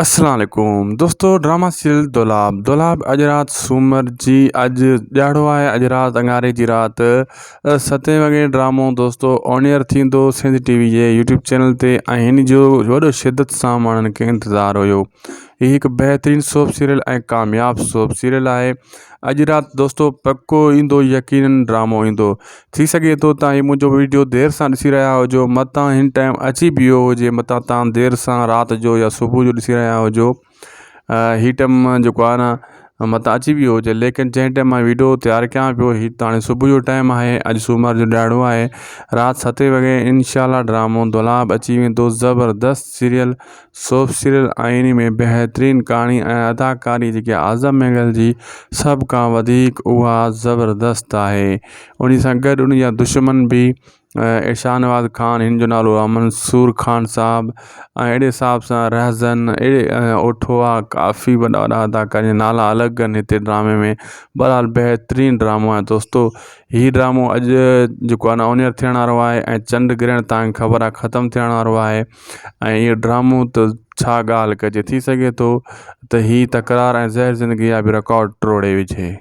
السلام عليڪم دوستو ڊراما سيريل دولاب دولاب اڄ رات سومر جي اڄ ڏياڙو آهي اڄ رات اڱاري جي رات ستين وڳي ڊرامو دوستو آن ايئر ٿيندو سنڌ ٽي وي جي يوٽيوب چينل تي ۽ هن جو وڏو شدت سان ماڻهن کي انتظار هيو هي هڪ بهترين سوپ سيريل ۽ ڪامياب سوپ سيريل آهي اڄ رات دوستو پڪو ايندو يقينن ڊرامو ايندو ٿي سگهي ٿو تان هي منهنجو ويڊيو دير سان ڏسي رهيا هجو متان هن ٽائيم اچي به ويو هجي متان تان دير سان رات جو يا صبح جو ڏسي رهيا هجو هي ٽائيم جيڪو آهي نه متان اچي ويو هجي ليڪن جنهن ٽائيم مان ويڊيو تيار ڪيان پيو هي ته هاڻي صبح جو ٽائيم آهي اڄ سومر جو ڏهاڙو آهي رات ستين وڳي انشاء الله ڊرامو دولاب اچي ويندو زبردست سيريل سوپ سيريل آئيني ۾ بهترين ڪهاڻي ۽ اداڪاري جيڪي اعظم مينگل جي سڀ کان وڌيڪ اها زبردست آهي انهي سان گڏ ان جا دشمن به شاهنواز خان هن جو نالو آهي منصور خان صاحب ۽ اهڙي حساب سان رهزن اهڙي اوٺو آهي ڪافي وڏا وڏا اداڪار جا نالا الڳ آهن هتي ڊرامي ۾ بهرحال بهترين ڊرامو آهي دوستو هي ڊرامو اڄ جيڪو آهي نه آن ايئر ٿيڻ وارو آهي ۽ چنڊ گرهڻ تان خبر آهي ختم ٿيڻ وارو آهي ۽ اهو ڊرامو ته ڇا ڳالهه ڪجي ٿي سگهي ٿو ته هي تڪرار ۽ زهر زندگي جا به رڪارڊ ٽوڙي وجهي.